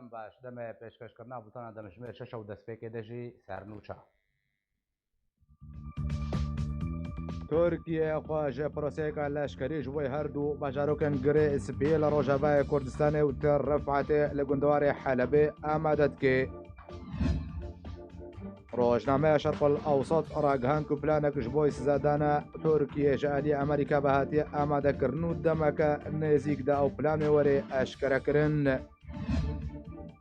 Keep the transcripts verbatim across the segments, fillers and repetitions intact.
Dem baş, demê pêşkêşkirina bûtana demjimêr şeş û destpêkê de jî sernûça. Tirkiye xwe ji proseyeke leşkerî ji bo her du bajarokên Girê Spî li rojavayê Kurdistanê û Tir Rifetê li gundewarê Helebê amade dike. Rojnameya Şerqul Ewsat ragihand ku planek ji bo sîzadana Tirkiye ji aliyê Amerîka ve hatiye amadekirin û demeke nêzîk de ew plan wê were eşkerekirin.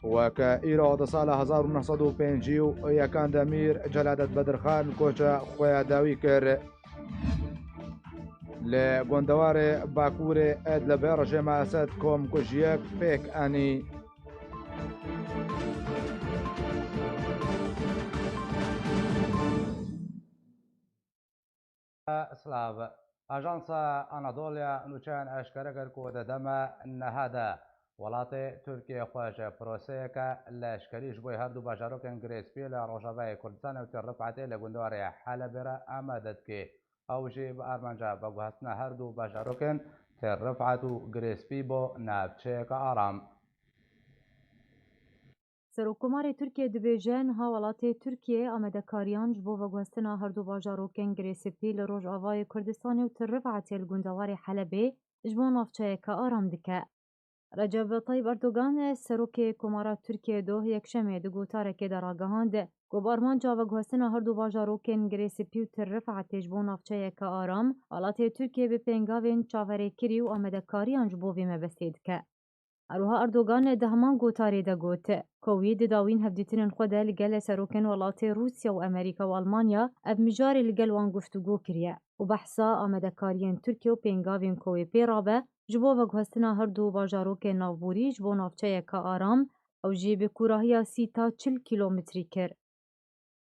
Weke îro di sala hezar û neh sed û pêncî û yekan de Mîr Celadet Bedirxan koça xwe ya dawî kir. Li gundewarê Bakurê Idlibê rejîma Esed komkujiyek pêk anî. Silav. Ajansa Anadoluya nûçeyan eşkere kir ku di dema niha de welatê Tirkiye xwe ji proseyeke leşkerî ji bo her du bajarokên Girê Spî li Rojavayê Kurdistanê û Tir Rifetê li gundewarê Helebê re amade dike. Ew jî bi armanca veguhestina her du bajarokên Tir Rifet û Girê Spî bo navçeyeke aram. Serokkomarê Tirkiyê dibêje, niha welatê Tirkiyê amadekariyan ji bo veguhestina her du bajarokên Girê Spî li Rojavayê Kurdistanê û Tir Rifetê li gundewarê Helebê ji bo navçeyeke aram dike. Recep Tayyip Erdogan, serokê Komara Tirkiyê doh yekşemê di gotarekê de ragihand, ku bi armanca veguhestina her du bajarokên Girê Spî û Tir Rifetê ji bo navçeyeke aram, welatê Tirkiyê bi pêngavên çaverêkirî û amadekariyan ji bo vê mebestê dike. Her wiha Erdogan di heman gotarê de got, ku wî di dawîn hevdîtinên xwe de li gel serokên welatê Rûsya û Amerîka û Almanya ev mijarê li gel wan guftûgo kiriye û behsa amadekariyên Tirkiye û pêngavên ku wê pê rabe ji bo veguhestina her du bajarokên navborî ji bo navçeyeke aram, ew jî bi kûrahiya sî ta çil kîlometrî kir.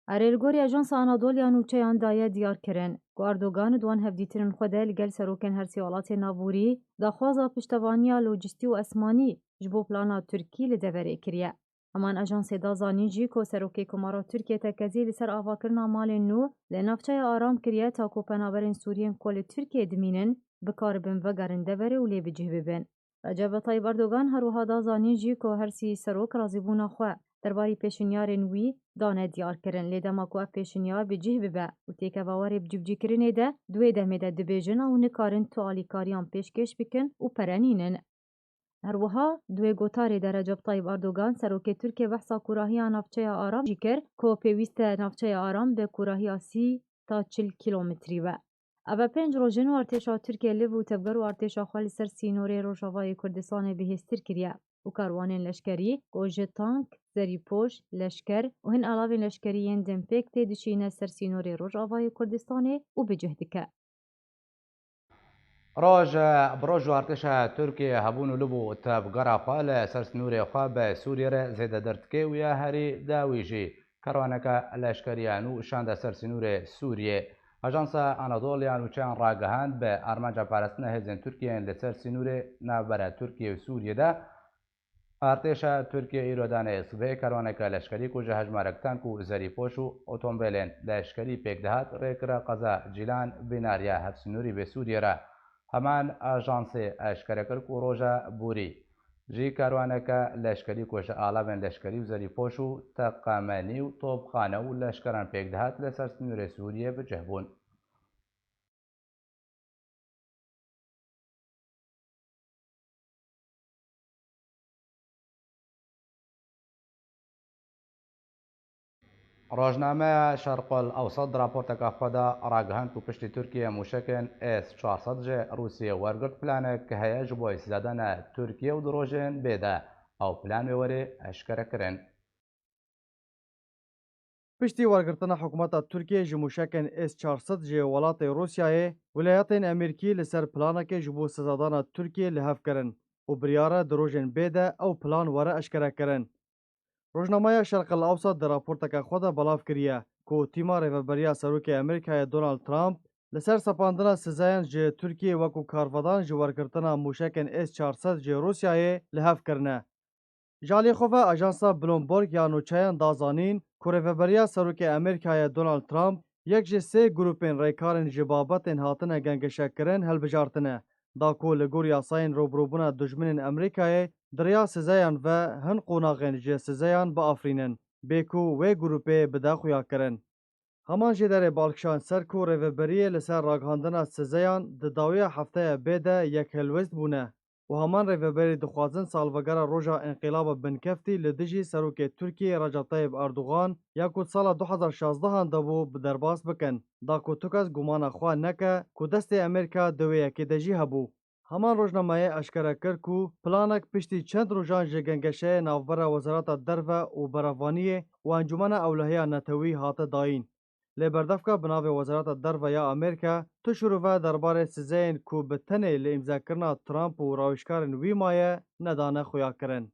Erê, li gorî Ajansa Anadoluya nûçeyan daye diyarkirin, ku Erdogan di wan hevdîtinên xwe de li gel serokên her sê welatên navborî daxwaza piştevaniya lojîstî û esmanî ji bo plana Tirkî li deverê kiriye. Heman ajansê da zanîn jî ku serokê Komara Tirkiyê tekezî li ser avakirina malên nû li navçeya aram kiriye, ta ku penaberên Sûriyên ku li Tirkiyê dimînin bikaribin vegerin deverê û lê bi cih bibin. Recep Tayyip Erdogan her wiha da zanîn jî ku her sî serok razîbûna xwe derbarî pêşinyarên wî dane diyarkirin, lê dema ku ev pêşinyar bi cih bibe û têkeve warê bi cîbicîkirinê de, di wê demê de dibêjin ew nikarin tu alîkariyan pêşkêş bikin û pere nînin. Her wiha di wê gotarê de Recep Tayyip Erdogan, serokê Tirkiyê behsa kûrahiya navçeya aram jî kir, ku pêwîst e navçeya aram bi kûrahiya sî ta çil kîlometrî be. Eve pênc roj in û artêşa Tirkiyê liv û tevger û artêşa xwe li ser sînorê Rojavayê Kurdistanê bihêztir kiriye û karwanên leşkerî ku ji tank, zerîpoş, leşker û hin alavên leşkerî yên din pêk tê dişîne ser sînorê Rojavayê Kurdistanê û bi cih dike. Roj bi roj û artêşa Tirkiyê hebûn û liv û tevgera xwe li ser sînorê xwe bi Sûriyê re zêdetir dike û ya herî dawî jî karwaneke leşkerî ya nû şande ser sînorê Sûriyê. Ajansa Anadolu ya nûçeyan ragihand, bi armanca parastina hêzên Tirkiyê yên li ser sînorê navbera Tirkiye û Sûriyê de, artêşa Tirkiyê îro danê sibê karwaneke leşkerî ku ji hejmarek tank û zerîpoş û otombêlên leşkerî pêk dihat, rê kire qeza Cîlan Bînar ya hevsînorî bi Sûriyê re. Heman ajansê eşkere kir ku roja borî jî karwaneke leşkerî ku ji alavên leşkerî û zerîpoş û teqemenî û topxane û leşkeran pêk dihat, li ser sînorê Sûriyê bi cih bûn. Rojnameya Şerqul Ewsat di raporteke xwe de ragihand ku piştî Tirkiye mûşekên S çar sed ji Rûsiyê wergirt, planek heye ji bo îstîzadana Tirkiye û di rojên bê de ew plan wê were eşkerekirin. Piştî wergirtina hikûmeta Tirkiyê ji mûşekên S çar sed ji welatê Rûsyayê, Wilayetên Amerîkî li ser planekê ji bo sizadana Tirkiyê li hev kirin û biryar e di rojên bê de ew plan were eşkerekirin. Rojnameya Şerqil Ewsat di raporteke xwe de belav kiriye ku tîma rêveberiya Serokê Amerîkayê Donald Trump li ser sepandina sizayan ji Tirkiyê wekû karvedan ji wergirtina mûşekên S çar sed ji Rûsyayê li hev kirine. Ji alî xwe ve ajansa Bloomberg ya nûçeyan da zanîn ku rêveberiya Serokê Amerîkayê Donald Trump yek ji sê grûpên rêkarên ji babetên hatine gengeşekirin hilbijartine, da ku li gor yasayên rûbirûbûna dijminên Amerîkayê di riya sizeyan ve hin qonaxên ji sizeyan biafirînin, bê ku wê grûpê bide xuyakirin. Heman jê derê bal kişand ser ku rêveberiyê li ser ragihandina sizeyan di dawiya hefteya bê de yek helwest bûne û heman rêveberî dixwazin salvegera roja înqilaba binkeftî li dijî serokê Tirkiyê Recep Tayyip Erdogan ya ku di sala du hezar şazdehan de bû bi derbas bikin, da ku tu kes gumana xwe neke ku destê Amerîka di wê yekê de jî hebû. Heman rojnameyê eşkere kir ku planek piştî çend rojan ji gengeşeyê navbera Wezareta Derve û Berevaniyê û Encûmena Ewlehiya Netewî hate dayîn. Lê berdevka bi navê Wezareta Derve ya Amerîka tu şirove derbarê sizeyên ku bi tenê li îmzakirina Trump û rawêjkarên wî maye nedane xuyakirin.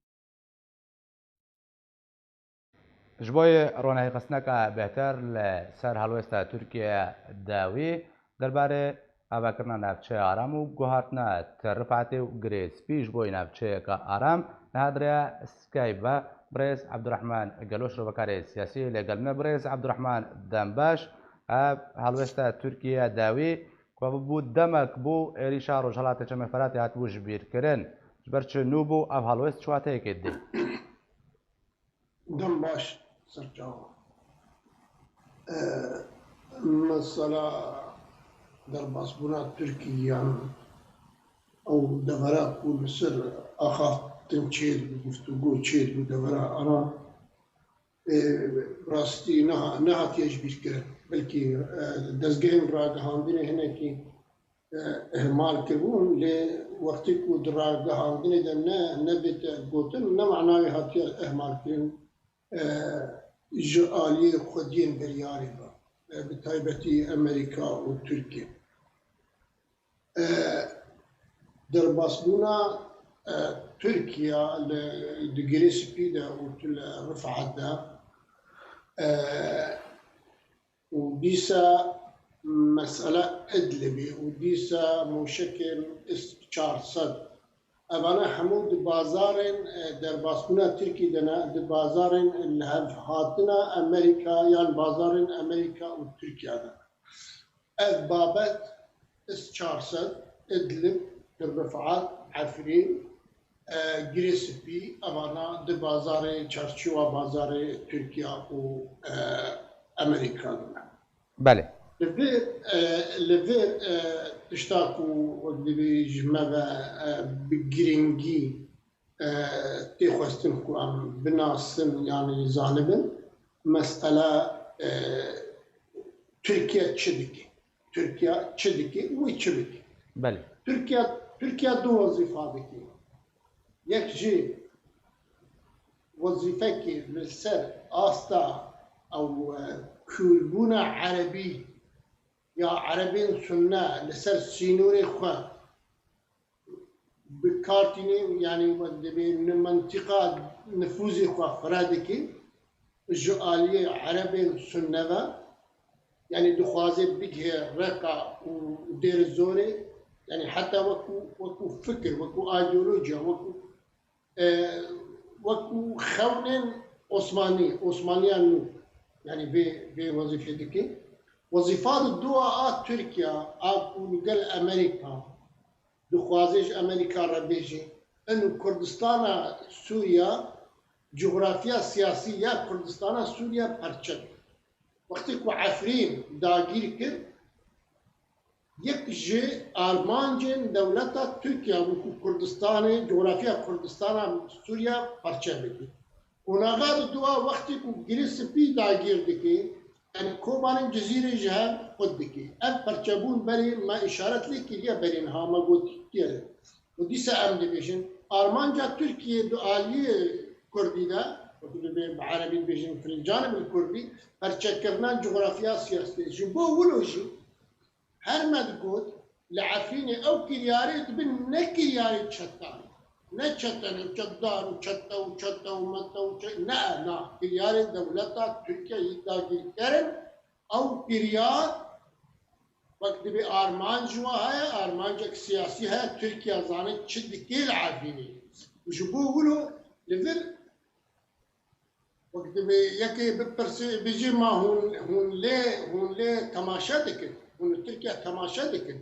Ji bo yê ronahîxistineke bêhtir li ser helwesta Tirkiye dawî derbarê avakirina navçeya aram û guhartina Til Rifatê û Girê Spî ji bo yê navçeyeke aram niha di rêya Skype ve birêz Ebdurehman Gelo şirovekarê siyasî lê gel min e. Birêz Ebdurehman dem baş. Ev helwesta Tirkiye dawî ku bû demek bû êrîşa Rojhelatê Çemê Feratê hatibû ji bîr kirin. Ji ber çi nû bû ev helwest çi wateyekê didê? Dem baş serçawa. E, mesela derbasbûna Tirkiye yan ew devera ku li ser axaftin çêdibû, guftûgo çêdibû devera aram, e, rastî neha-, nehatiye ji bîr kirin. Belkî, e, dezgehên ragihandinê hinekî e, ihmal kiribûn, lê wextê ku di ragihandinê de ne, nebête gotin, ne mana wê hatiye ihmal kirin, e, ji aliyê xwediyên biryarê ve, e, bi taybetî Amerîka û Tirkiye. E, derbasbûna, e, Tirkiye li, di Girê Spî de û tu li Rifat de, e, û dîsa mesela Idlibê û dîsa mûşekên S çar sed, evane hemû di bazarên, e, derbasbûna Tirkî de ne, di bazarên li hev hatina Amerîka yan bazarên Amerîka û Tirkiye de ne. Ev babet S çar sed, Idlib, Til Rifat, Efrîn, e, Girê Spî, evana di bazarê, çarçiwa bazarê Tirkiya û, e, Amerîka de ne. Belê. Li vê, e, li vê, e, tişta ku wek dibê ji me ve, e, bi girîngî, e, tê xwestin ku em binasin, yanî zanibin, mesela, e, Tirkiye çi dike? Tirkiye çi dike û wê çi bike? Belê. Tirkiye, Tirkiye du wezîfa dike. Yek jî wezîfekî li ser asta ew, e, kûrbûna erebî ya erebên sunne li ser sînorê xwe bi kar tîne, yanî wek dibê ni-, mentiqa nifûzê xwe fireh dike ji aliyê erebên sunne ve, yanî dixwaze bigihe Reqa û Dêr Zorê, yanî heta wekû, wekû fikir, wekû ideolojiya, wekû, e, wekû xewnên Osmanî, Osmaniya nû, yanî vê, vê wezîfê dike. Wezîfa di dua a Tirkiya, a ku li gel Amerîka, dixwaze ji Amerîka re bêje, eno Kurdistana Sûriya, coxrafiya siyasî ya Kurdistana Sûriya perçe bike. Wextê ku Efrîn dagîr kir, yek ji armancên dewleta Tirkiya bû ku Kurdistanê, coxrafiya Kurdistana Sûriya perçe bike. Qonaxa di dua wextê ku Girê Spî dagîr dike, yanî Kobanên Cizîrê ji hev xurt dike. Ev perçebûn berê me îşaret lê kiriye, berê niha me gotiye. Û dîsa em dibêjin, armanca Tirkiyê di aliyê Kurdî de, wekî dibê bi erebî dibêjin, fil canib il Kurdî, perçekirina coxrafiya siyasî. Ji bo wilo jî, her me digot, li Efrînê ew kiryarê dibin ne kiryarê çetan. Ne çeten û çetdar û çete û çete û mete û çe-, ne, na, kiryarê dewleta Tirkiyeyê dagîrker in. Ew kiryar, wek dibê armanc ji we heye, armancek siyasî heye, Tirkiye zane çi dike li Efrînê. Û ji bo wilo li vir Wek divê yekê bipirsê, bijî ma hûn, hûn lê, hûn lê temaşe dikin? Hûn li Tirkiye temaşe dikin?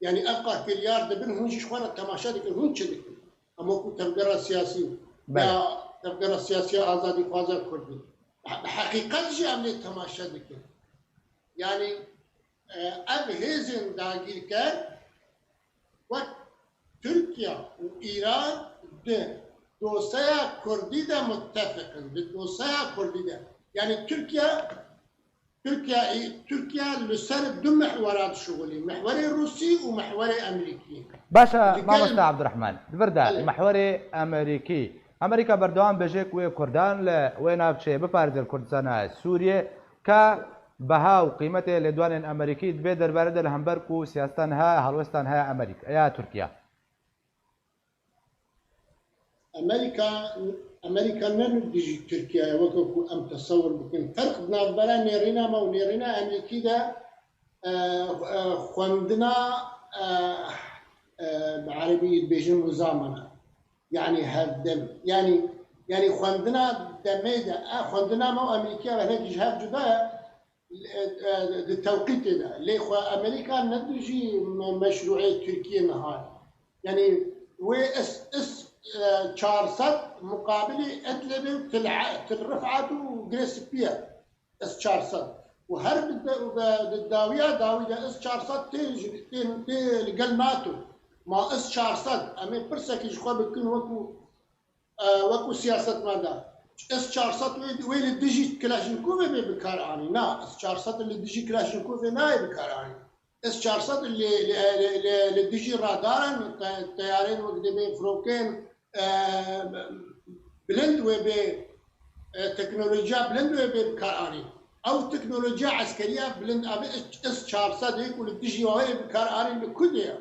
Yanî ev qas kiryar dibin, hûn jî ji xwe re temaşe dikin, hûn çi dikin? wekû tevgera siyasî Belê. ya tevgera siyasî ya azadîxwaza Kurdî. Bi heqîqet jî em lê temaşe dikin. Yanî, e, ev hêzên dagîrker wek Tirkiye û Îran di dosyaya Kurdî de muttefiq in, di dosyaya Kurdî de. Yanî Tirkiye, Tirkiye, Tirkiye li ser du mihwera dişuxulî, mihwerê Rûsî û mihwerê Amerîkî. Baş e, Li gel- mamoste Abdurrahman, di vir de Belê. mihwerê Amerîkî. Amerîka berdewam bêje ku wê Kurdan li wê navçeyê biparêze, li Kurdistana Sûriyê, ka beha û qîmetê lêdwanên Amerîkî di vê derbarê de li hember ku siyaseta niha, helwesta niha ya Amerîka, ya Tirkiye. Amerîka, Amerîka ne li dijî Tirkiyeyê ye, weke ku em tesewir bikin. Ferq di navbera nêrîna me û nêrîna Amerîkî de, e, e, xwendina, e, e, bi erebî dibêjin muzamene. Yanî hevdem. Yanî, yanî xwendina demê de, e, xwendina me û Amerîkî ya hinek ji hev cuda ye. E, e, di tewqîtê de. Lê xwe Amerîka ne dijî me-, meşrûê Tirkiyê niha ye. Yanî wê S, S, e, çar sed muqabilî Idlibê û Til, Til Rifat û Girê Spî ye. S çar sed. Û her bi de, bi, di dawiya dawî de S çar sed tê ji, tê, tê li gel nato. Ma S çar sed, em ê pirsekî ji xwe bikin wekû, e, wekû siyasetmedar. S çar sed wê, wê li dijî Kilaşnkovê bê bikaranî. Na, S çar sed li dijî Kilaşnkovê nayê bikaranî. S çar sed li, li, li, li, li dijî radaran, te-, teyarên wek dibê firokên, e, bilind wê bê, e, teknolojiya bilind wê bê bikaranî. Ew teknolojiya eskeriya bilind, ev S çar sed ê ku li dijî wê bikaranî li ku de ye?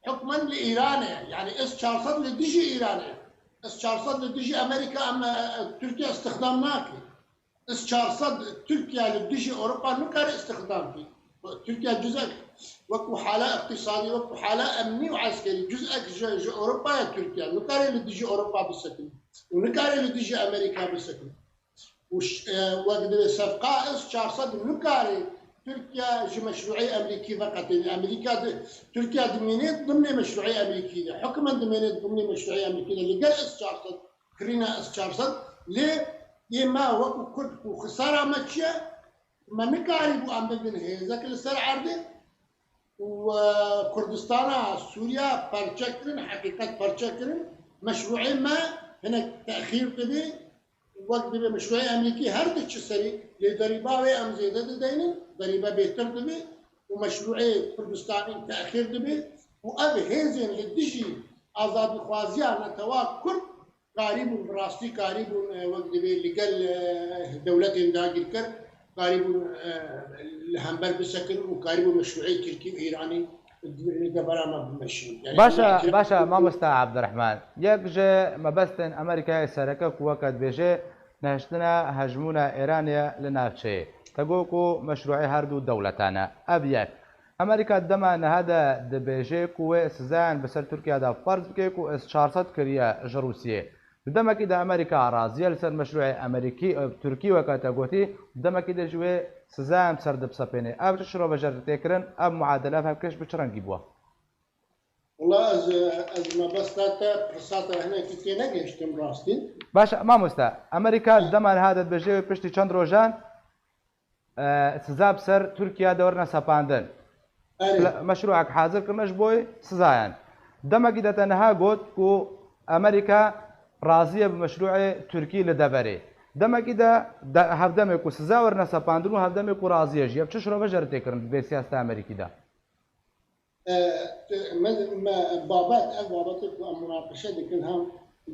Hukmen li Îranê ye. Yanî S çar sed li dijî Îranê ye. S çar sed li dijî Amerîka em, e, e, Tirkiye îstixdam nake. S çar sed Tirkiye li dijî Ewropa nikare îstixdam bî. Tirkiye cuzek wekû hala îqtîsadî, wekû hala emnî û eskerî, cuzek ji, ji Ewropa ye Tirkiye. Nikare li dijî Ewropa bisekin. Û nikare li dijî Amerîka bisekin. Û ş-, e, wek divê sefqa S çar sed nikare Tirkiye ji meşrûê Amerîkî veqetêne. Amerîka di, Tirkiye dimîne dimnê meşrûê Amerîkî de. Hukmen dimîne dimnê meşrûê Amerîkî de. Li gel S çar sed, kirîna S çar sed, lê yê me wekû Kurd ku xisara me çi ye? Me nikarîbû em bibin hêzek li ser erdê û, e, Kurdistana Sûriya perçe kirin, heqîqet perçe kirin. Meşrûê me hinek texîr dibe, wek dibe meşrûê Amerîkî her diçi serî, lê derîba wê em zêde dideynin, derîbe bêtir dibe û meşrûê Kurdistanî texîr dibe û ev hêzên li dijî azadîxwaziya netewa Kurd karîbûn, bi rastî karîbûn, e, wek divê li gel, e, dewletên dagirker karîbûn, e, li hember bisekin û karîbûn meşrûê Tirkî û Îranî li devera me bimeşînin. Yanî Baş e, ew baş e, mamosta Abdurrahman. Yek ji mebestên Amerîkayê sereke ku weke dibêje nehiştina hejmûna Îranê ye li navçeyê. Te got ku meşrûê her du dewletan e. Ev yek. Amerîka di dema niha de dibêje ku wê sizayan bi ser Tirkiye de ferz bike ku S çar sed kiriye ji Rûsiyê. Di demekî de Amerîka razî ye li ser meşrûê Amerîkî, e, Tirkî weke te gotî, di demekî de jî wê sizayan bi ser de bisepêne. Ev çi şirove jê re tê kirin, ev muadele, ev hevkêş bi çi rengî bûye? Wela ez, ez mebesta te, pirsa te hinekî tê negihiştim rastî. Baş e, mamoste, Amerîka di dema niha de dibêje wê piştî çend rojan e, siza bi ser Tirkiye de werine sepandin. Erê. Pla-, meşrûek hazir kirine ji bo sizayan. Demekî de te niha got ku Amerîka razî ye bi meşrûê Tirkî li deverê. Demekî de, de hevdemê ku siza werine sepandin û hevdemê ku razî ye jî. Ev çi şirove jê re tê kirin di vê siyaseta Amerîkî de? E, me, me, babet, ev babetê ku em munaqeşe dikin, hem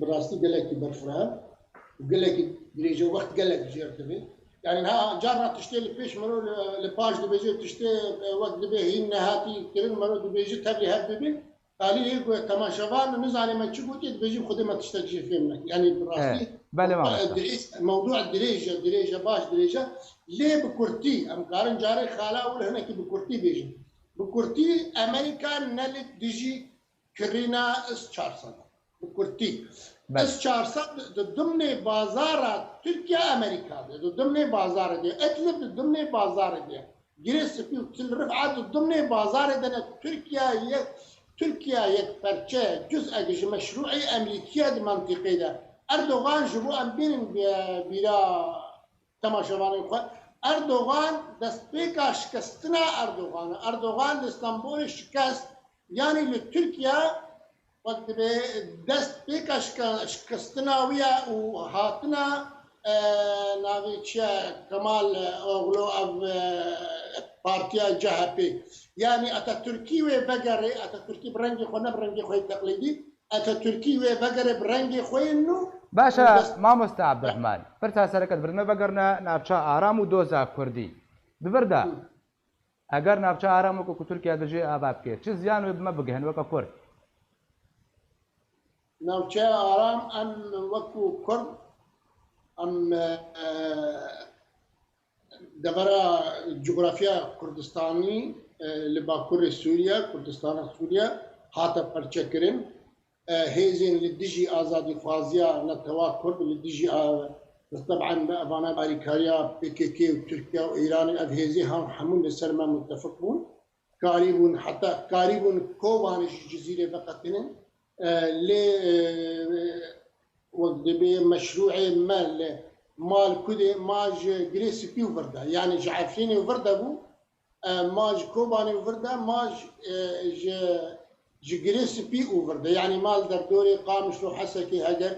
bi rastî gelekî berfireh e û gelekî dirêj e, wext gelek jêr dibe. Yanî niha carna tiştê li pêş mero li, li paş dibêje, tiştê, e, wek dibê hîn nehatî kirin, mero dibêje tevlî hev bibin. Talî yê ku temaşevan nizane me çi gotiye, dibêjin Xwedê me tiştek jê fêm nekir. Yanî bi rastî, Evet, belê mamoste. dirêj, mewdû dirêj e, dirêj e, baş dirêj e. Lê bi kurtî, em karin carê xala û hinekî bi kurtî bêjin. Bi kurtî, Amerîka ne li dijî kirîna S çar sed. Bi kurtî. Belê. S çar sed di dimnê bazara Tirkiye Amerîka de, di dimnê bazarê de. Idlib di dimnê bazarê de. Girê Spî û Til Rifat di dimnê bazarê de ne. Tirkiye ye, Tirkiye yek perçe, cuz'ek ji meşrû'ê Emerîkiye di mentiqê de. Erdogan ji bo em bînin bi-, bîra temaşevanên xwe. Erdogan destpêka şikestina Erdogan. Erdogan li Stenbolê şikest, yanî li Tirkiye wek dibe destpêka şike-, şikestina wî ye û hatina, e, navê çi ye, Kemal Oglu ev, e, partiya C H P. Yanî Atatürkî wê vegerê, Atatürkî bi rengê xwe ne bi rengê xwe yê teqlîdî, Atatürkî wê vegerê bi rengê xwe yên nû. Baş e, Bes- mamoste Abdurrahman. Pirsa sereket birine vegerine navça aram û doza Kurdî. Di vir de, Hı. eger navça aram weke ku Tirkiye dijî ava bike, çi ziyan wê bi me bigihin weke Kurd? Navçeya aram em wekû Kurd, em, e, devera coğrafya Kurdistanî, e, li Bakurê Sûriye, Kurdistana Sûriye hate perçekirin. E, hêzên li dijî azadîxwaziya netewa Kurd, li dijî a-, teb'en bi evana alîkariya P K K û Tirkiye û Îranê, ev hêzê hem hemû li ser me mutefik bûn. Karîbûn, heta karîbûn Kobanê ji Cizîrê veqetînin. E, lê, e, wek dibê meşrû'ê me li mal kudê ma ji Girê Spî û vir de, yanî ji Efrînê û vir de bû, e, ma ji Kobanê û vir de, ma ji, e, ji, ji Girê Spî û vir de, yanî ma li derdorê Qamişlo, Hesekê heger,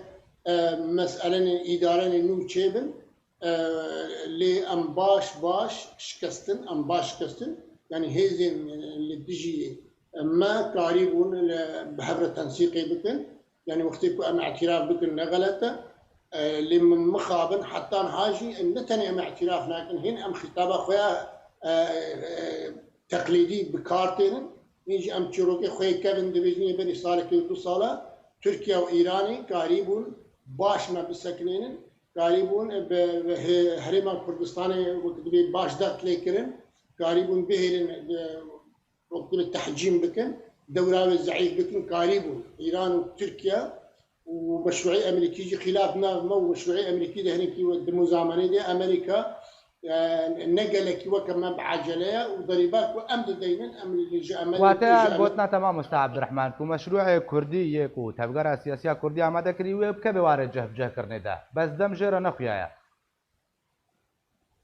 e, meselenên îdarenê nû çêbin, e, lê em baş baş şikestin, em baş şikestin. Yanî hêzên, e, li dijî me karîbûn li, bi hev re tensîqê bikin. Yanî wextê ku em îtiraf bikin ne xelet e. E, lê min mixabin heta niha jî em ne tenê em îtiraf nakin, hîn em xîtaba xwe ya, e, e, teqlîdî bi kar tênin. Hîn jî em çîrokê xwe yê kevin dibêjin yê berî salekê û du sala Tirkiye û Îranê karîbûn baş me bisekinênin. Karîbûn bi, bi he-, herêma Kurdistanê wek dibê baş dest lê kirin. Karîbûn bihêlin, bi, wek dibê tehcîm bikin. Dewra wê zeîf bikin. Karîbûn Îran û Tirkiye û meşrû'ê Emerîkî jî xîlaf nav me û meşrû'ê Emerîkî de hinekî we di muzamenê de Emerîka, e, ne gelekî weke me bi ecele ye û derîba ku em dideynin, em li ji Emerîkî, Wate ji Emer- gotina te mamoste Abdurrahman ku meşrû'ê Kurdî yê ku tevgera siyasiya Kurdî amade kirî wê bikeve warê cih bi cih kirinê de. Bes dem jê re nexuyaye.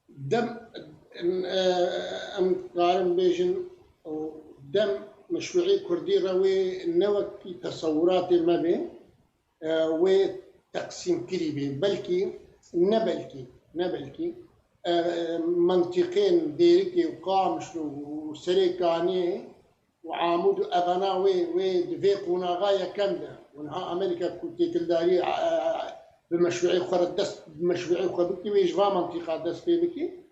Dem, e, em karin bêjin, o, dem meşrû'ê Kurdî re wê ne wekî tesewuratê me bê, e, wê teqsîmkirî bê. Belkî, ne belkî, ne belkî, e, mentiqên Dêrikê û Qamişlo û Serêkaniyê û Amûd û evana wê, wê di vê qonaxa yekem de. Û niha Amerîka ku têkildarî, e, bi meşrû'ê xwe re dest, bi meşrû'ê xwe bikî, wê ji va mantîqa dest pê bikî.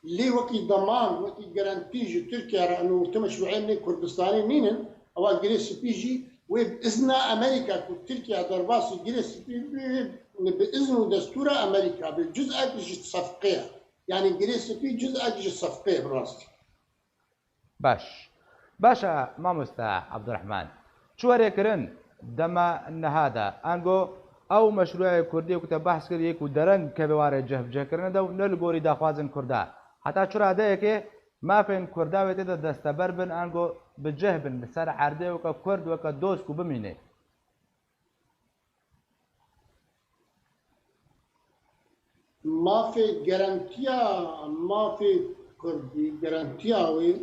Lê wekî deman, wekî garantî ji Tirkiye re, eno tu meşrû'ê min ê Kurdistanê nînin, ewa Girê Spî jî wê bi izna Amerîka ku Tirkiye derbasî Girê Spî bi, bi izn û destûra Amerîka be, cuz'ek ji sefqê ye. Yanî Girê Spî cuz'ek ji sefqê ye bi rastî. Baş. Baş e, mamoste Abdurrahman. Çi were kirin dema niha de? Ango ew meşrû'ê Kurdî ku te behs kir, yê ku dereng keve warê cih bi cih kirinê de û ne li gorî daxwazên Kurda. Heta çi radeyekê mafên Kurda wê tê de desteber bin, ango bi cih bin li ser erdê weke Kurd, weke doz ku bimîne. Mafê garantiya, mafê Kurdî, garantiya wê,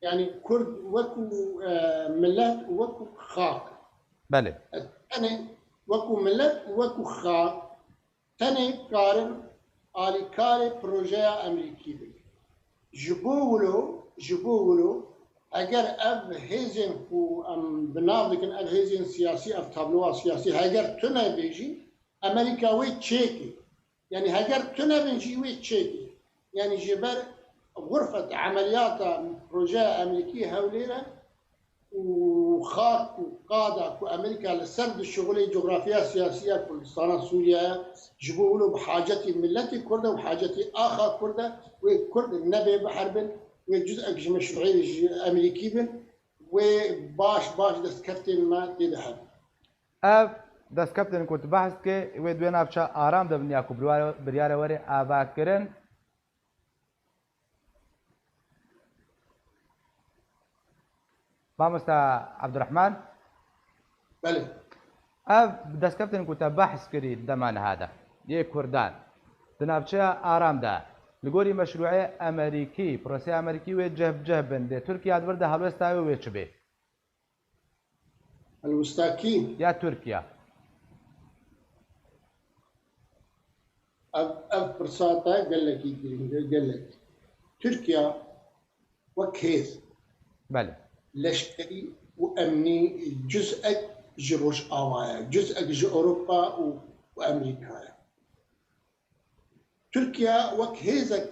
yanî Kurd wekû, e, milet, wekû xak. Belê. E, tenê wekû milet, wekû xak, tenê karin alîkarê projeya Amerîkî bin. Ji bo wilo, ji bo wilo, eger ev hêzên ku em bi nav dikin, ev hêzên siyasî, ev tabloya siyasî, heger tune bê jî, Amerîka wê çêkê. Yanî heger tune bin jî wê çêkê. Yanî ji ber xurfet emeliyata projeya Amerîkî Hewlêr e, û xak û qada ku Amerîka li ser dişuxulê, cografya siyasî ya Kurdistana Sûriye ye, ji bo wilo bi hacetî miletê Kurd e û hacetî axa Kurd e, wê Kurd nebe bi herbin, wê cuz'ek ji meşrû'ê ji Amerîkî bin, wê baş baş destkeftên me tê de hebin. Ev destkeftên ku tu behs dikê, wê di wê navça aram de bin ya ku biryare, biryare were avakirin. Mamosta Ebdurehman. Belê. Ev destkeftên ku te behs kirî di dema niha de yê Kurdan di navçeya Aram de, li gorî meşrûê Amerîkî, proseya Amerîkî wê cih bi cih bin, lê Tirkiye di vir de helwesta wê, wê çi bê? Helwesta kî? Ya Tirkiye. Ev, ev pirsa te gelekî girîng e, gelek. Tirkiye wek hêz, Belê. Leşkerî û emnî cuz'ek ji Rojava ye, cuz'ek ji Ewropa û, û Amerîka ye. Tirkiye wek hêzek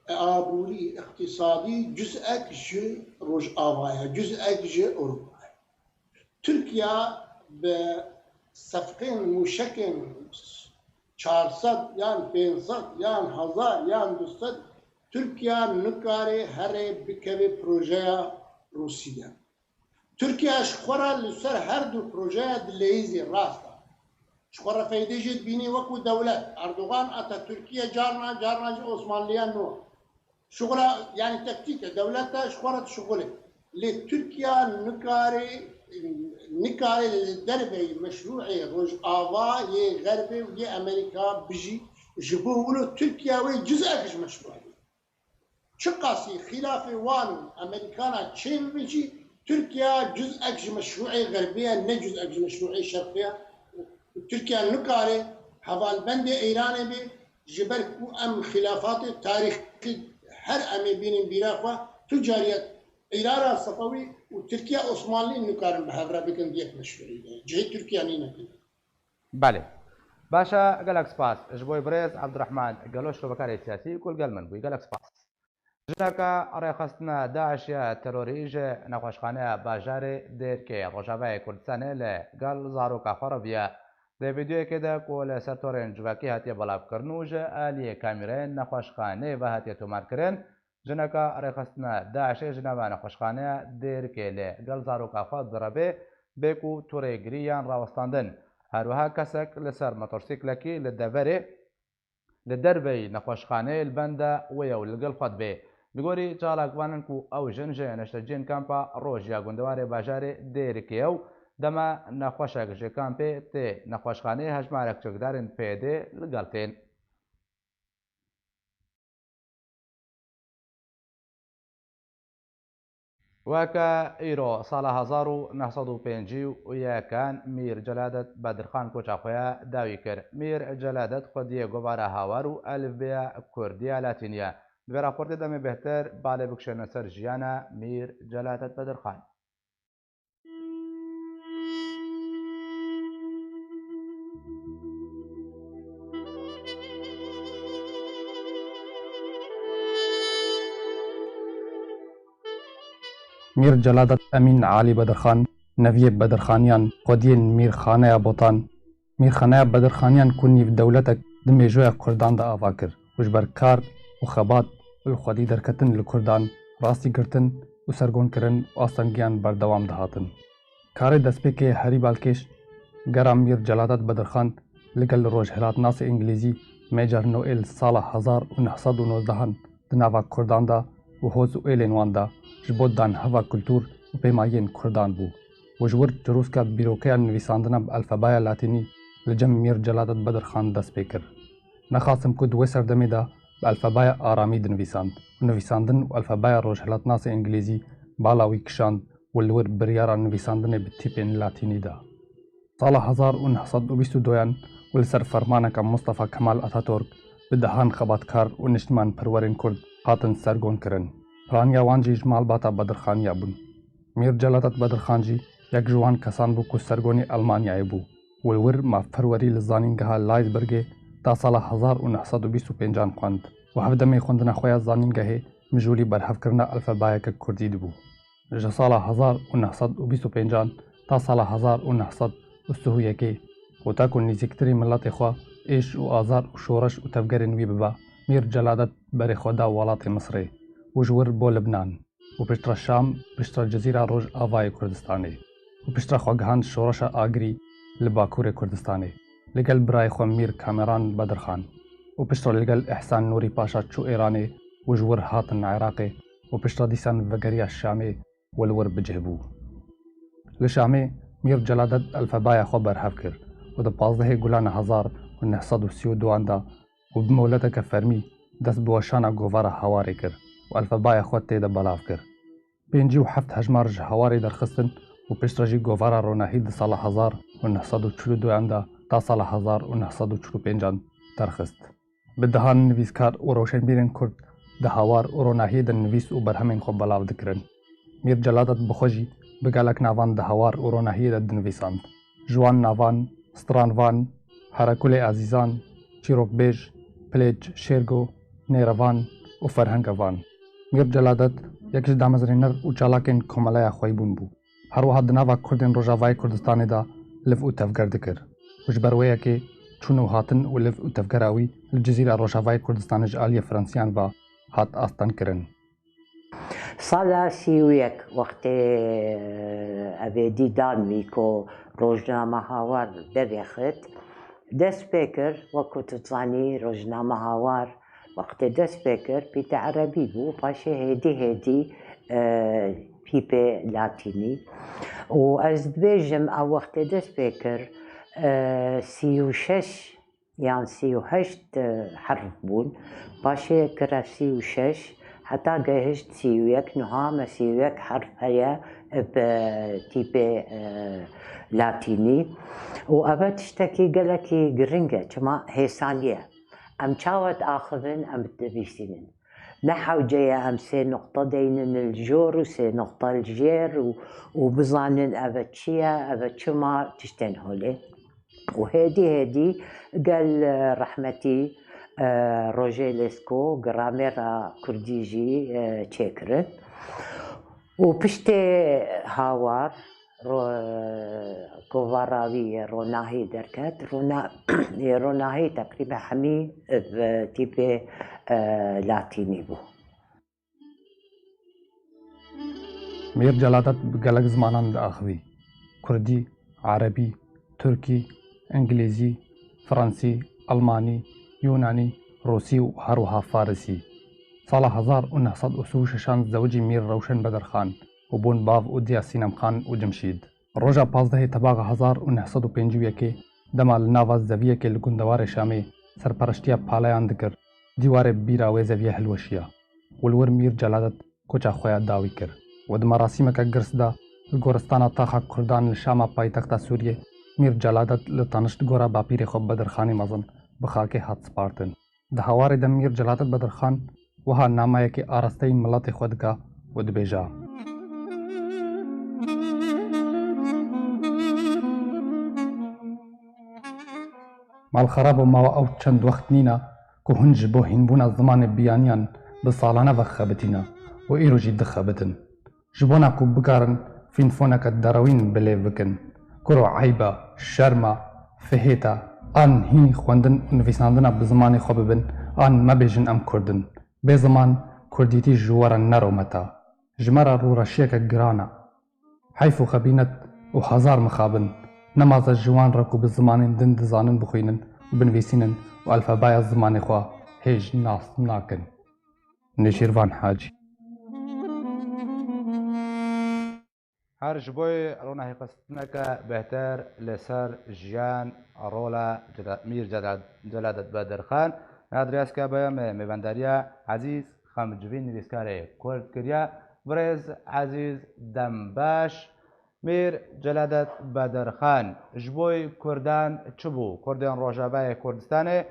aborî, îqtîsadî cuz'ek ji Rojava ye, cuz'ek ji Ewropa ye. Tirkiye bi sefqên mûşekên çar sed yan pênc sed yan hezar yan du sed, Tirkiye nikare here bikeve projeya Rûsî de. Tirkiye ji xwe re li ser her du projeya dileyîzê rast e. Ji xwe re feydê jê dibînî wekû dewlet. Erdogan hate Tirkiye carna, carna jî Osmanliya nû. Şixula, yanî tektîk e, dewlet e, ji xwe re dişixulê. Lê Tirkiye nikare, nikare li derveyî meşrûê Rojava yê Xerbê û yê Amerîka bijî, ji bo wilo Tirkiye wê cuz'ek ji meşrûê bê. Çiqasî xîlafê wan û Amerîkana çê bibe jî, Tirkiye cuz'ek ji meşrûê Xerbê ye, ne cuz'ek ji meşrûê Şerqê ye. Tirkiye nikare hevalbendê Îranê be, ji ber ku em xîlafatê tarîxî her em ê bînin bîra xwe, tu cariyet Îrana Sefewî û Tirkiye Osmanlî nikarin bi hev re bikin di yek meşrûî de. Cihê Tirkiye nîne. Belê. Baş e, gelek spas ji bo birêz Ebdurehman Gelo, şrovekarê siyasî ku li gel min bûyî. Gelek spas. Jineke rêxistina DAIŞ ya terorî ji nexweşxaneya bajarê Dêrkê Rojavayê Kurdistanê li gel zaroka xwe re bûye. Di vîdeoyekê de ku li ser torên civakî hatiye belavkirin û ji aliyê kamîreyên nexweşxaneyê ve hatiye tomarkirin, jineke rêxistina DAIŞê ji nava nexweşxaneya Dêrkê li gel zaroka xwe direve bê ku tu rêgirî yan rawestandin. Her wiha kesek li ser motorsîklekî li deverê, li derveyî nexweşxaneyê li benda wê ye û li gel xwe dibe. Li gorî çalakvanan ku ew jin ji neşteciyên kampa Roj ya gundewarê bajarê Dêrikê ye û dema nexweşek ji kampê tê nexweşxaneyê, hejmarek çekdarên PYDê li gel tên. Weke îro, sala hezar û neh sed û pêncî û yekan, Mîr Celadet Bedirxan koça xwe ya dawî kir. Mîr Celadet xwediyê govara Hawar û elifbeya Kurdî ya Latînî ye. Di vê raportê de em ê bêhtir balê bikişînin ser jiyana Mîr Celadet Bedirxan. Mîr Celadet Emîn Alî Bedirxan, neviyê Bedirxaniyan, xwediyên Mîr Xaneya Botan, Mîrxaneya Bedirxaniyan ku nîv dewletek di mêjoya Kurdan de ava kir û ji ber kar û xebat û li xwedî derketin li Kurdan rastî girtin û sergonkirin û astengiyan berdewam dihatin. Karê destpêkê herî balkêş gera Mîr Celadet Bedirxan li gel rojhilatnasê îngilîzî Major Noel sala hezar û neh sed û nozdehan di nava Kurdan de û hoz û êlên wan de ji bo danheva kultûr û pêmayiyên Kurdan bû û ji wir çirûska bîrokeya nivîsandina bi elfebaya latînî li cem Mîr Celadet Bedirxan dest pê kir. Nexasim ku di wê serdemê de bi elfebaya aramî dinivîsand û nivîsandin û elfebaya rojhilatnasê îngilîzî bala wî kişand û li wir biryara nivîsandinê bi tîpên latînî da. Sala hezar û neh sed û bîst û duyan û li ser fermaneke Mustafa Kemal Ataturk bi dehan xebatkar û niştimanperwerên Kurd hatin sergon kirin. Piraniya wan jî ji malbata Bedirxaniya bûn. Mîr Celadet Bedirxan jî yek ji wan kesan bû ku sergonê Elmanyayê bû û li wir mafperwerî li zanîngeha Leisbergê ta sala hezar û neh sed û bîst û pêncan xwend û hevdemê xwendina xwe ya zanîngehê mijûlî berhevkirina elfebayeke kurdî dibû. Ji sala hezar û neh sed û bîst û pêncan ta sala hezar û neh sed û sih û yekê, heta ku nîzîktirî miletê xwe êş û azar û şoreş û tevgerên wî bibe, Mîr Celadet berê xwe da welatê Misirê û ji wir bo Libnan û piştre Şam, piştre Cizîra Rojavayê Kurdistanê û piştre xwe gihand şoreşa Agirî li Bakurê Kurdistanê, li gel birayê xwe Mîr Kameran Bedirxan û piştre li gel Îhsan Nûrî Paşa çû Êranê û ji wir hatin Iraqê û piştre dîsan vegeriya Şamê û li wir bi cih bû. Li Şamê Mîr Celadet elfebaya xwe berhev kir û di pazdehê Gulana hezar û neh sed û sî û duan de û bi moleteke fermî dest bi weşana govara Hawarê kir û elfebaya xwe tê de belav kir. Pêncî û heft hejmar ji Hawarê derxistin û piştre jî govara Ronahî di sala hezar û neh sed û çil û duyan de ta sala hezar û neh sed û çil û pêncan derxist. Bi dehan nivîskar û rewşenbîrên Kurd di Hawar û Ronahiyê de nivîs û berhemên xwe belav dikirin. Mîr Celadet bi xwe jî bi gelek navan di Hawar û Ronahiyê de dinivîsand. Ji wan navan, stranvan, Herekulê Ezîzan, çîrokbêj, Pilêç, Şêrgo, Nêrevan û Ferhengevan. Mîr Celadet yek ji damezrêner û çalakên Komeleya Xweybûn bû. Her wiha di nava Kurdên Rojavayê Kurdistanê de liv û tevger dikir û ji ber wê yekê çûn û hatin û liv û tevgera wî li Cizîra Rojavayê Kurdistanê ji aliyê Fransiyan ve hat astengkirin. Sala sî û yek wextê evêdî dan wî ku rojname Hawar derêxit, dest pê kir, wekû tu dizanî rojname Hawar wextê dest pê kir, pîte erebî bû, paşê hêdî hêdî e, pîpê latînî. Û ez dibêjim, ew wextê dest pê kir, e, sî û şeş yan sî û heşt, e, herf bûn. Paşê kire sî û şeş, heta gehişt sî û yek, niha me sî û yek herf heye, e, bi tîpê, e, latînî. Û ev tiştekî gelekî giring e, çima hêsanî ye. Em çawa diaxivin, em dinivîsînin. Ne hewce ye em sê nuqte deynin li jor û sê nuqte li jêr û, û bizanin ev çi ye, ev çima tiştên holê. Û hêdî hêdî gel, e, rehmetî, e, Roger Lescot gramêra kurdî jî, e, çêkirin. Û piştê Hawar, ro-, kovara wî yê Ronahî derket. Rona-, yê Ronahî teqrîben hemî bi tîpê, e, latînî bû. Mîr Celadet bi gelek zimanan diaxivî. Kurdî, erebî, tirkî, îngilîzî, fransî, almanî, yûnanî, rûsî û her wiha farisî. Sala hezar û neh sed û sî û şeşan zewicî Mîr Rewşen Bedirxan û bûn bav û diya Sînemxan û Cimşîd. Roja pazdehê Tebaxa hezar û neh sed û pêncî û yekê dema li nava zeviyekê li gundewarê Şamê serpereştiya paleyan dikir, dîwarê bîra wê zeviyê hilweşiya û li wir Mîr Celadet koça xwe ya dawî kir û di merasîmeke girs de li goristana taxa Kurdan li Şama paytexta Sûriyê Mîr Celadet li tanişt gora bapîrê xwe Bedirxanê mezin bi xakê hat spartin. Di Hawarê de Mîr Celadet Bedirxan wiha nameyekê arasteyî miletê xwe dike û dibêje. Malxerabo mawa ew çend wext nîne ku hûn ji bo hînbûna zimanê biyaniyan bi salane ve xebitîne û îro jî dixebitin. Ji bona ku bikarin fînfoneke derewîn bi lêv bikin, kuro eyb e, şerm e, fihêt e, an hîn xwendin û nivîsandina bi zimanê xwe bibin, an mebêjin em kurd in. Bê ziman, kurdîtî ji we re ne romet e. Ji me re rûreşiyeke giran e. Heyf û xebînet û hezar mixabin, nemaze ji wan re ku bi zimanên din dizanin bixwînin û binivîsînin û elfebaya zimanê xwe hêj nas nakin. Nêçîrvan Hacî. Her ji bo ronahîxistineke bêhtir li ser jiyan, rola Cela-, Mîr Cela-, Celadet Bedirxan, niha dirêjke be me mêvendariya Ezîz Xemcivîn, nivîskarê Kurd kiriye. Birêz Ezîz, dem baş. Mîr Celadet Bedirxan ji bo Kurdan çi bû? Kurdên Rojavayê Kurdistanê,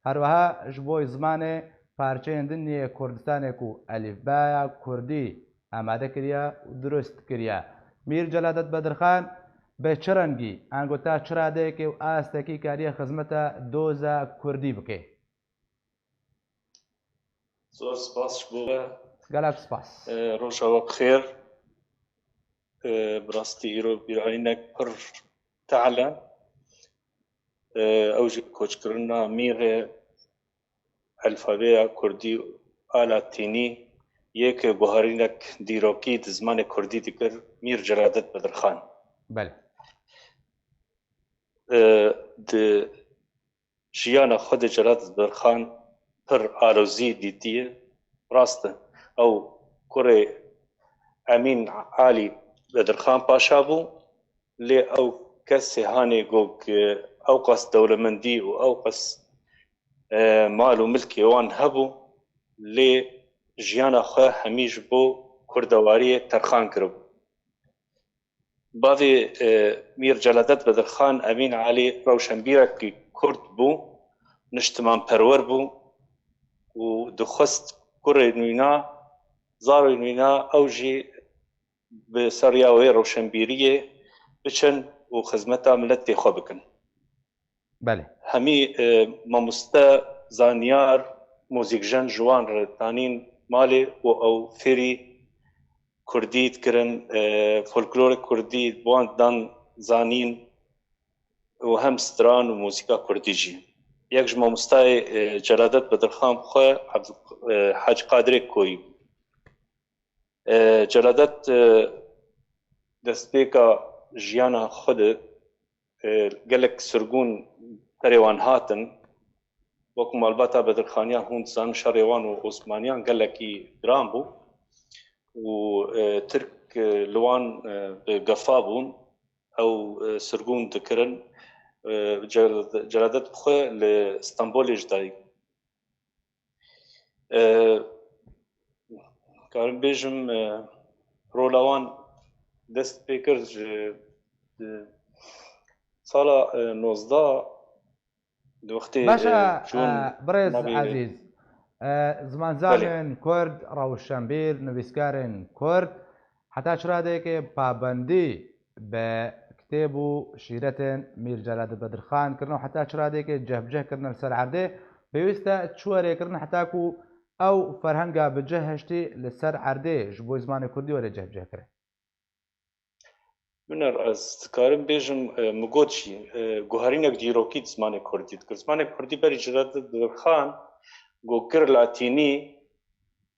her wiha ji bo zimanê parçeyên din yê Kurdistanê ku elîfbaya Kurdî amade kiriye û dirust kiriye. Mîr Celadet Bedirxan bi çi rengî, ango ta çi radeyekê û astekî kariye xizmeta doza Kurdî bike? Zor spas ji bo we. Gelek spas. E, roja we bi xêr. E, bi rastî îro bîranînek pir tehl e. E, ew jî koçkirina mîrê elfabeya kurdî a latînî yê ku guherînek dîrokî di zimanê kurdî dikir Mîr Celadet Bedirxan. Belê. E, di jiyana xwe de Celadet Bedirxan pir alozî dîtiye. Rast e, ew kurê Emîn Alî Bedirxan Paşa bû, lê ew kesê hanê got, ew qas dewlemendî û ew qas, e, mal û milkê wan hebû, lê jiyana xwe hemî ji bo kurdewariyê terxan kiribû. Bavê, e, Mîr Celadet Bedirxan Emîn Alî rewşenbîrekî kurd bû, niştimanperwer bû û dixwest kurê nûna, zarê nûna ew jî bi ser riya wê rewşenbîriyê biçin û xizmeta miletê xwe bikin. Belê. Hemî, e, mamoste, zanyar, muzîkjen ji wan re danîn malê û ew fêrî kurdî dikirin, e, folklorê kurdî bi wan dan zanîn û hem stran û muzîka kurdî jî. Yek ji mamostayê, e, Celadet Bedirxan xwe Abdul-, e, Hacî Qadirê Koyî bû. E, Celadet, e, destpêka jiyana xwe de, e, gelek sirgûn serê wan hatin. Wek malbata Bedirxaniyan hûn dizanin şerê wan û Osmaniyan gelekî giran bû û, e, Tirk, e, li wan, e, bi gefa bûn. Ew, e, sirgûn dikirin. E, Cel-, Celadet bi xwe li Stenbolê ji dayik. E, karim bêjim, e, rola wan dest pê kir ji, e, sala, e, nozdeh, di wextê, Baş e, e, çûn e, birêz navê Ezîz, e, Belê. zimanzanên Kurd, rewşenbîr, nivîskarên Kurd, heta çi radeyekê pabendî bi kitêb û şîretên Mîr Celadet Bedirxan kirin û heta çi radeyekê cihbicih kirine li ser erdê, pêwîst e çi were kirin heta ku ew ferhenga bi cih hiştî li ser erdê ji bo zimanê kurdî were cihbicih kirin? Biner, ez dikarim bêjim, e, min got jî, e, guherînek dîrokî di zimanê kurdî dikir. Zimanê kurdî berî Celadet Bedirxan ku kir latînî,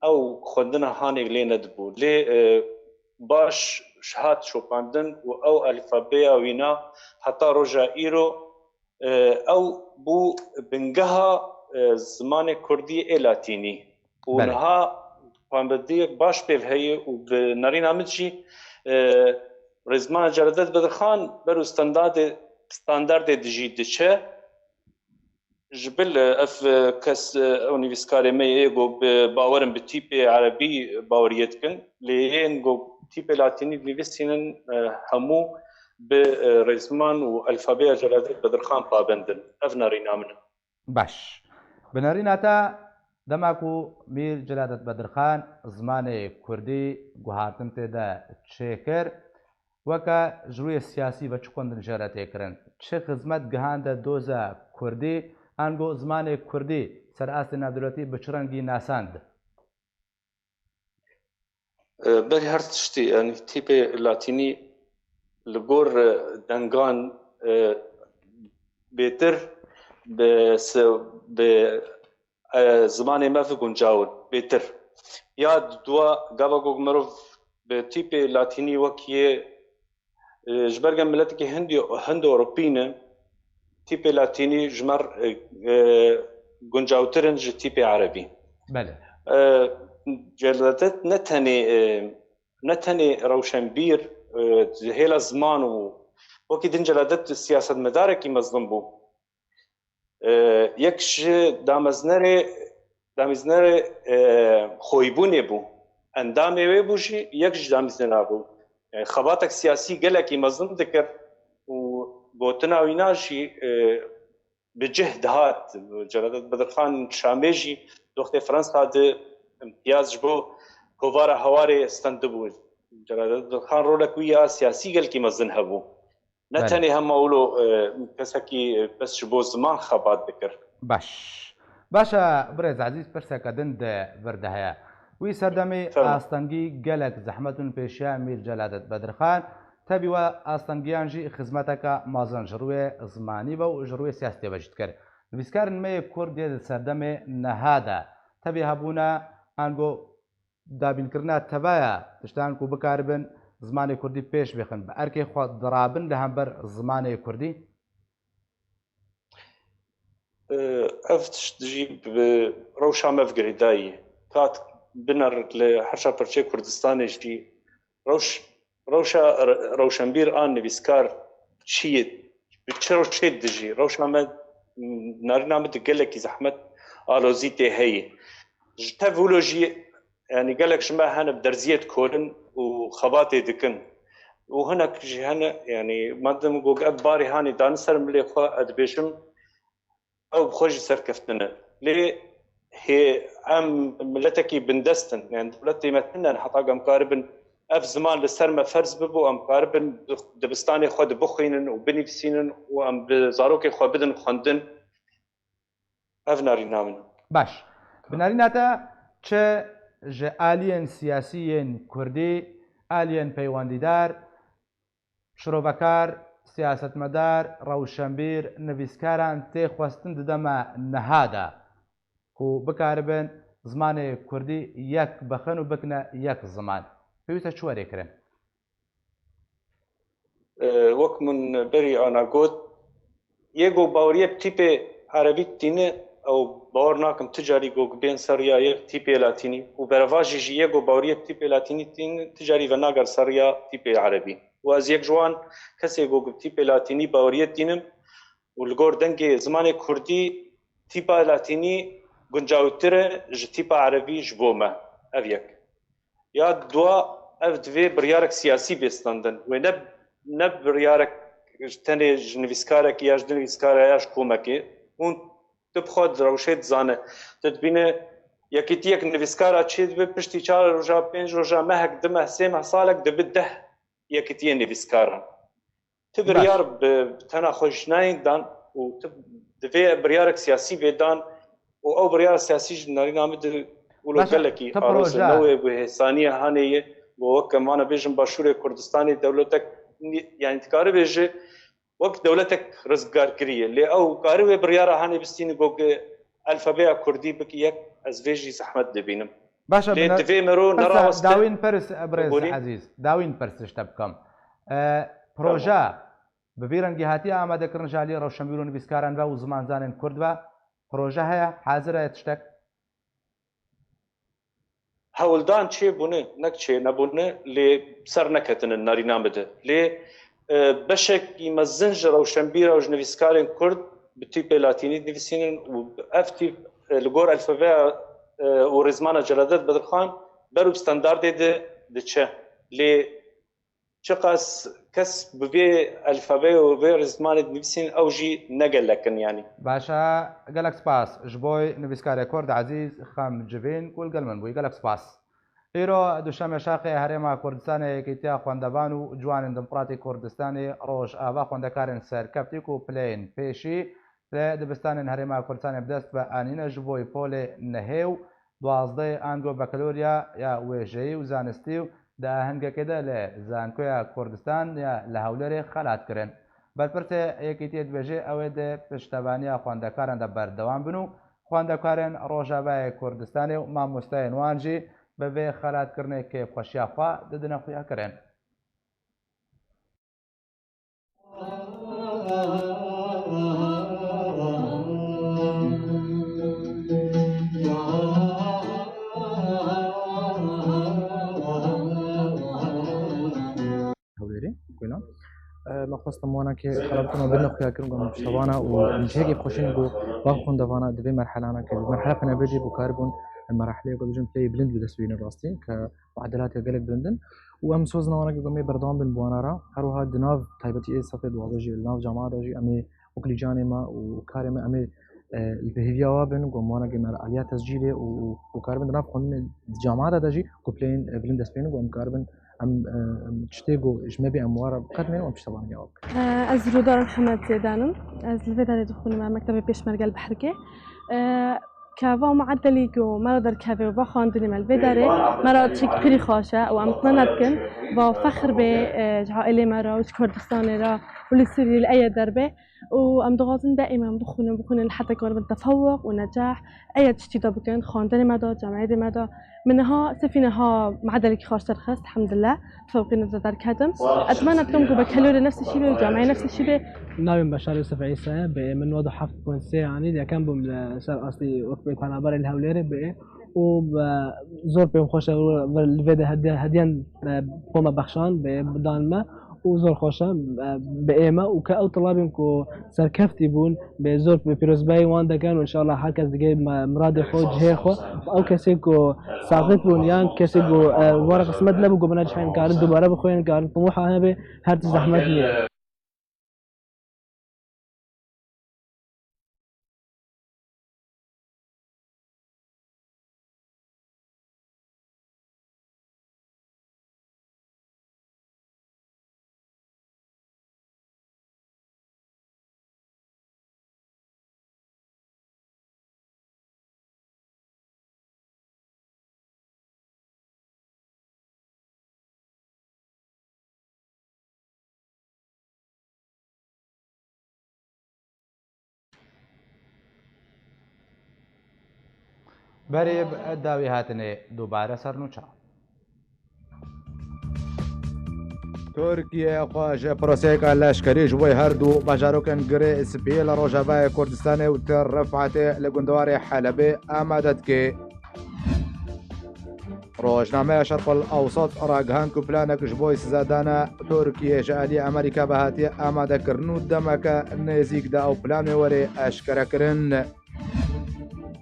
ew xwendina hanê lê nedibû. Lê, e, baş hat şopandin û ew alîfabeya wîna heta roja îro, e, ew bû bingeha, e, zimanê kurdî ê latînî. Û Belê. niha pabendiyek baş pê heye û bi nerîna min jî, e, Rêzmana Celadet Bedirxan ber û standardê, standardê dijî diçe. Ji bil, e, ev, e, kes, e, ew nivîskarê me yê ku bi bawerin bi tîpê erebî baweriyê dikin, lê yên ku tîpê latînî dinivîsînin, e, hemû bi, e, rêzman û alfabeya Celadet Bedirxan pabend in. Ev nerîna min e. Baş. Bi nerîna te, dema ku Mîr Celadet Bedirxan zimanê kurdî guhartin tê de çêkir, weke ji rûyê siyasî ve çi xwendin jê re tê kirin? Çi xizmet gihande doza kurdî? Ango zimanê kurdî ser astê navdewletî bi çi rengî nasand? E, berî her tiştî, yanî tîpê latînî li gor, e, dengan, e, bêtir bi se-, bi, e, zimanê me ve guncaw in, bêtir. Ya dua gava ku mirov bi tîpê latînî wek yê, e, ji ber ku em miletekî Hindî-, Hindo-Ewropî ne, tîpê latînî ji me re, e, e, guncawtir in ji tîpê erebî. Belê. E, Celadet ne tenê, e, ne tenê rewşenbîr, e, hêla ziman û wekî din Celadet siyasetmedarekî mezin bû. E, yek ji dameznerê, dameznerê, e, xoybûnê bû. Endamê wê bû jî, yek ji damezneran bû. E, xebatek siyasî gelekî mezin dikir û gotina wîna jî, e, bi cih dihat. Celadet Bedirxan Şamê jî di wextê Fransa di îmtiyaz ji bo kovara Hewarê stendibû. Celadet Bedirxan rolek wî ya siyasî gelkî mezin hebû. Ne Belê. tenê hema wilo, e, kesekî, e, bes ji bo ziman xebat dikir. Baş. Baş e, birêz Ezîz, pirseke din di vir de heye. Wî serdemê Fermo. astengî gelek zehmet û pêşiya Mîr Celadet Bedirxan, tevî we astengiyan jî xizmeteke mezin ji rûyê zimanî ve û ji rûyê siyasetê ve jî dikir. Nivîskarên me yê Kurd yê di serdemê niha de tevî hebûne ango dabînkirina tevaya tiştan ku bikaribin zimanê kurdî pêş bêxin, bi erkê xwe dirabin li hember zimanê kurdî? Ev tişt jî bi rewşa me ve girêdayî ye. Kat biner li her çar parçeyê Kurdistanê jî Rewş, rewşa re-, rewşenbîr an nivîskar çi ye? Bi çi rewşê dijî? Rewşa me, narîna me di gelekî zehmet alozî tê heye. Ji tev wilo jî, yanî gelek ji me hene bi derziyê dikorin û xebatê dikin. Û hinek jî hene, yanî madem got ev barê hanê dane ser milê xwe, ez dibêjim, ew bi xwe jî serkeftin e. Lê hê em miletekî bindest in, yani dewletê me tune ne, heta ku em karibin ev ziman li ser me ferz bibû, em karibin dibistanê xwe de bixwînin û binivîsînin û em bi zarokê xwe bidin xwendin. Ev narîna min e. Baş. Bi narîna te çi ji aliyên siyasî yên kurdî, aliyên peywendîdar, şirovekar, siyasetmedar, rewşenbîr, nivîskaran tê xwestin di dema niha de ku bikaribin zimanê kurdî yek bixin û bikine yek ziman? Pêwîst e çi were kirin? E, wek min berî ana got, yê ku baweriyê bi tîpê erebî tîne, ew bawer nakim tu carî ku bên ser riya yê tîpê latînî û berevajî jî yê ku baweriyê bi tîpê latînî tîne, tu carî venagere ser riya tîpê erebî. Û ez yek ji wan kesê ku bi tîpê latînî baweriyê tînim û li gor dengê zimanê kurdî tîpa latînî guncawîtir e ji tîpa erebî ji bo me. Ev yek. Ya dua, ev divê biryarek siyasî bê standin. Wê ne, ne biryarek tenê ji nivîskarekî ya ji du nivîskara ya ji komekê. Hûn tu bi xwe di rewşê dizane. Tu dibîne yekîtiyek nivîskara çê dibe, piştî çar roja, pênc roja, mehek, du meh, sê meh, salek dibe deh yekîtiyê nivîskaran. Tu Baş. biryar bi tena xwe ji nayên dan û tu divê biryarek siyasî bê dan û ew biryara siyasî ji narîna min di wilo Baş e, gelekî tu aroz e. proje. Newê bi hêsaniya hanê ye, bo wek em vana bêjin Başûrê Kurdistanê dewletek ni-, yani dikare bêje wek dewletek rizgarkirî ye. Lê ew kare wê biryara hanê bistîne go ki alfabeya kurdî biki yek, ez vê jî zehmet dibînim. Baş e, Lê bine-, divê mero Pirsa, neraweste. Dawîn pirs, e, birêz Bibûrî? Ezîz, dawîn pirs ji te bikim. E, proje Tamam. bi vî rengî hatiye amadekirin ji aliyê rewşenbîr û nivîskaran ve û zimanzanên kurd ve? Proje heye, hazir e tiştek? Hewldan çêbûne, nek çênebûne, lê ser neketine narîna min de. Lê, e, beşekî mezin ji rewşenbîra û ji nivîskarên kurd bi tîpê latînî dinivîsînin û ev tîp, e, li gor alfabeya, e, û rêzmana Celadet Bedirxan ber û standardê de diçe. Lê çiqas kes bi vê alfabeyê û vê rêzmanê dinivîsîn, ew jî ne gelek in, yanî. Baş e, gelek spas ji bo nivîskarê kurd Ezîz Xem Civîn ku li gel min bûyî. Gelek spas. Îro duşemê şaxê Herêma Kurdistanê Yekîtiya Xwendevan û Ciwanên Demokratîk Kurdistanê Rojava xwendekarên serkeftî ku pileyên pêşî li dibistanên Herêma Kurdistanê bi dest ve anîne ji bo polê nehê û duwazdehê ango bakalorya ya wêjeyî û zanistî û di ahengekê de li Zankoya Kurdistan ya li Hewlêrê xelat kirin. Berpirsê Yekîtiyê dibêje ew ê di piştevaniya xwendekaran de berdewam bin û xwendekarên Rojavayê Kurdistanê û mamosteyên wan jî bi vê xelatkirinê kêfxweşiya xwe didine xuyakirin. Hewlêrê, Gulan. E, me xwest em wana ke xelat kirin û bidine xuyakirin ku em piştevana û em cihekî xweşîn ku va xwendevana di vê merhelana ke merhela penebê jî ku karibûn em merahileyê ku bêjin pileyê bilind bi dest bînin rastî ke muedelatiya gelek bilind in û em soz nawana ke em ê berdewam bin bi wana re. Her wiha di nav taybetî ê sefê duwazdeh jî li nav camia de jî em ê wek lîcanê me û karê me em ê, e, li bi hêviya wa bin ku em wana ke me li aliya tescîlê û, û, û karibin di nav xwendinê di camia de de jî ku pileyên, e, bilind dest pê ne ku em karibin em, e, em tiştê ku ji me bê em wara biqedimên û em piştevanî ya wek. Ez Rûdar Mihemed Zêdan im. Ez li vê derê dixwînim, me mektebê pêşmerge li Behrikê. Ke va muedelî ku me re derkeve û va xwendinê me li vê derê, me re çîk pirî xweş e û em tmena dikin, va fexr bê, e, ji ailê me re û ji Kurdistanê re û li Sûriyê li eye derbe. û em dixwazin daîma em bixwînin, bixwînin heta karibin tefewuq û necah. Eya tiştî de bikin, xwendinê me de, cemaetê me de. Min niha sifî niha medelekî xweş derxist, elhamdulillah. Tefewuqî nizre derketim. Etmena dikim ku bekelorê nefsî şî bê û cemaê nefsî şî bê. Navê min Beşar Yusuf Îsa ye, bê min nod û heft point sê anî, yekem bûm li ser aslî wek bê penaberê li Hewlêrê bê. û, e, zor pê xweş e, li vê de hediye, hediyan, e, xwe me bexşan, bê bidan me û zor xweş e, e, bi ê me û ke ew tilabên ku serkeftî bûn, bê zor pîrozbahî wan dikin û înşallah her kes digê me, miradê xwe, cihê xwe. Ew kesê ku saqit bûn yan kesê ku, e, were qismet nebû ku bine cihê, karin dubare bixwînin, karin timoha hebe, her tişt zehmet nîne. Berê bi dawî hatinê dubare sernûçe. Tirkiye xwe ji proseyeke leşkerî ji bo her du bajarokên Girê Spî li rojavayê Kurdistanê û Tir Rifetê li gundewarê Helebê amade dike. Rojnameya Şerq el Ewsat ragihand ku planek ji bo sîzedana Tirkiye ji aliyê Amerîka ve hatiye amadekirin û demeke nêzîk de ew plan wê were eşkerekirin.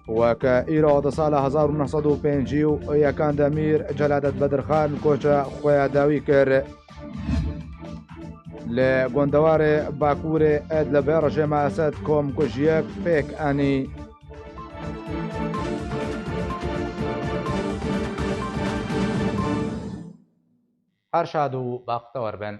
Weke îro di sala hezar û neh sed û pêncî û yekan de Mîr Celadet Bedirxan koça xwe ya dawî kir. Li gundewarê Bakurê Idlibê rejîma Esed komkujiyek pêk anî. Her şad û baxtewer bin.